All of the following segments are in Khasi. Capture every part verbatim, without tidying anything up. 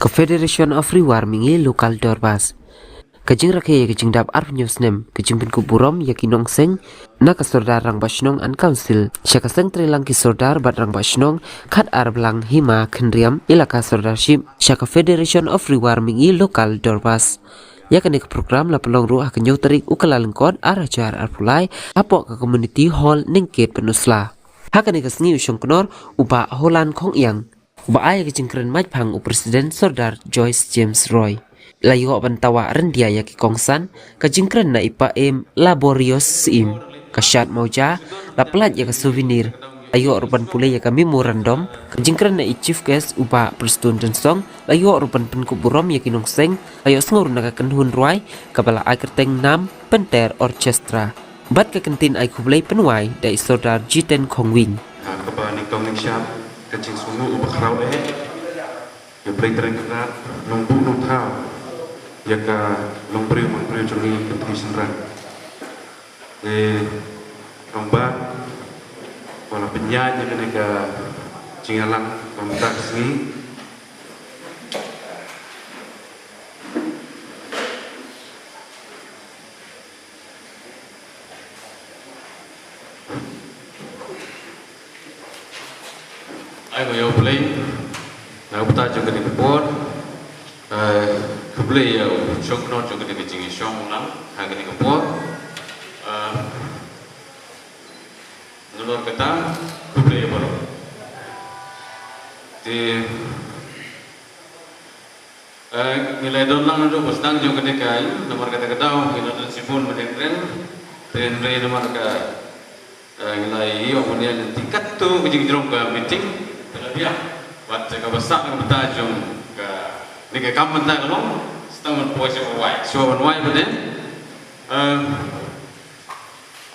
Ka Federation of Ri War Mihngi Local Dorbar. Ka jingrakhe ïa ka jingdap arphew snem ka jingpynkup burom ïa ki nongseng na ka Sordar Rangbah Shnong and Council sha ka seng trelang ki Sordar bad Rangbah Shnong khat ar blang Hima Khynriam Elaka Sordarship sha ka Federation of Ri War Mihngi Local Dorbar. Ïa kane ka program la pynlong ruh ha ka hynñiew tarik u Kyllalyngkot ar hajar arphew lai hapoh ka Community Hall Nengket Pynursla. Ha kane ka sngi u shongknor u Bah Holan Khongiang, uba ai ka jingkren maitphang u President Sordar Joyce James Roy. La ïoh ban tawah ryndia ïa ki kongsan, ka jingkren na i Paiem Laborious Syiem, ka shad mawja, la pynlait ïa ka souvenir. La ïoh ruh ban pule ïa ka memorandum, ka jingkren na i Chief Guest u Bah Prestone Tynsong, la ïoh ruh ban pynkup burom ïa ki nongseng, la ïohsngew ruh na ka kynhun rwai kaba la ai kyrteng Nam Pynter Orchestra. Bad ka kyntien ai khublei pynwai da i Sordar Jiten Khongwing. Ha kaba nyngkong nyngshap ka jingsngewnguh uba khraw eh, ïa U Blei Trai Kynrad, nongbuh nongthaw ïa ka longbriew manbriew jong ngi ka kynthei shynrang. Te rangbah ba la pynïaid ïa kane ka jingïalang ba mynta ka sngi. Ai nguh ïa U Blei na ka bynta jong kane ka por. Eh, khublei ïa u shongknor jong kane ka jingïashong lang ha kane ka por. Eh, nalor kata khublei ïa baroh. Te Eh, ngi la don lang naduh ba sdang jong kane ka ïing, namar kata ka daw ngi la don shibun ban ïakren. Te hynrei namar ka, eh, ngi la ïoh ban ïa lynti katto ka jingjrong ka meeting, te la biang. Bad kaba sah na ka bynta jong kane ka kam mynta ka long, sdang ban poi sha ban wai, sha ban wai bad eh,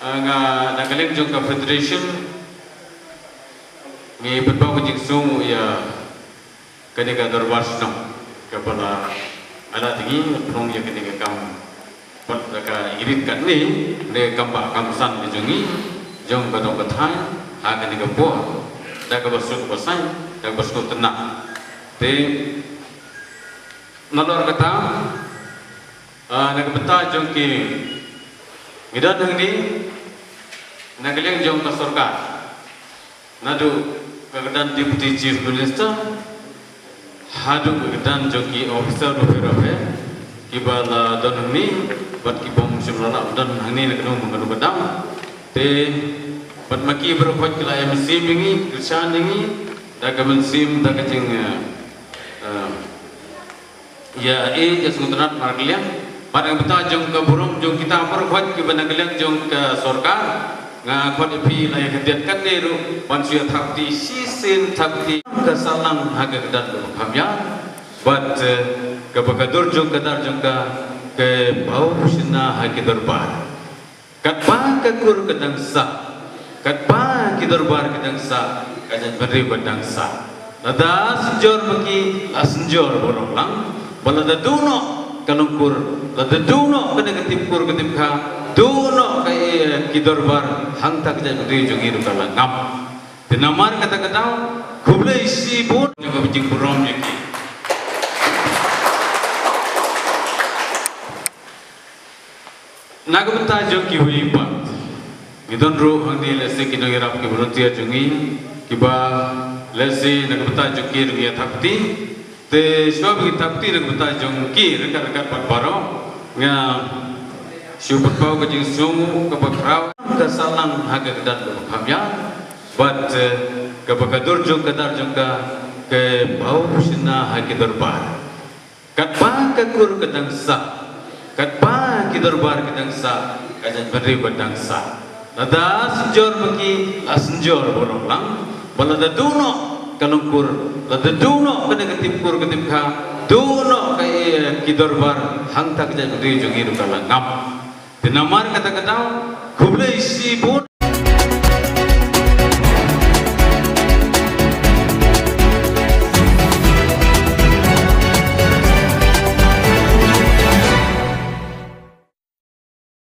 eh, nga na ka liang jong ka federation ngi pynpaw ka jingsngew ïa kane ka dorbar shnong kaba la ïaid ïa ngi, pynlong ïa kane ka kam, bad ka ïa rit katne, ne kam ba kam san ka jong ngi, jong ka dong ka thaiñ ha kane ka por, da kaba suk ba sai, da kaba suk tynnak. Te nalor kata, ah, na ka bynta jong ki, ngi don hangne na ka liang jong ka sorkar, naduh ka kyrdan Deputy Chief Minister haduh ka kyrdan jong ki officer bapher bapher kiba la don hangne bad ki bym shym la lah don hangne na kano kano ka daw. Te bad ma ki baroh ki la ïa mynsiem ïa ngi, kyrshan ïa ngi da ka mynsiem, da ka jing, eh, eh, ïa, eh, ïa sngewtynnat markylliang. Bad na ka bynta jong ka burom jong kita baroh kiba na ka liang jong ka sorkar, nga khot ïa phi la ïa khyndiat katne ruh ban shu ïa thap kti shisien, thap kti ka sahlang ha ka kyrdan kaba kham ïar. Bad, eh, kaba ka dur jong ka dar jong ka, ka bau shynna ha ki dorbar. Katba ka kur ka dang sah, katba ki dorbar ki dang sah, ka jaitbynriew ka dang sah. Lada synjor ma ki, la synjor baroh lang. Ba lada duh noh ka longkur, lada duh noh kane ka tip kur ka tip kha, duh noh ka, eh, ki dorbar, hangta ka jaitbynriew jong ngi ruh ka la ngam. Te namar kata ka daw, khublei shibun, jong ka jingburom jong ki. Na ka bynta jong kiwei pat, ngi don ruh hangne lehse ki nongïarap, ki volunteer jong ngi, kiba lehse na ka bynta jong ki ruh ngi ïa thap kti. Te shuwa ba ngi thap kti na ka bynta jong ki ryngkat ryngkat bad baroh, nga shu pynpaw ka jingsngew kaba khraw, ka sahlang ha ka kyrdan kaba kham ïar. Bad, eh, kaba ka dur jong ka dar jong ka, ka bau shynna ha ki dorbar. Katba ka kur ka dang sah, katba ki dorbar ki dang sah, ka jaitbynriew ka dang sah. Lada synjor ma ki, la synjor baroh lang. Ba lada duh noh ka longkur, lada duh noh kane ka tip kur ka tip kha, duh noh ka, eh, ki dorbar, hangta ka jaitbynriew jong ngi ruh ka la ngam. Te namar kata ka daw, khublei shibun.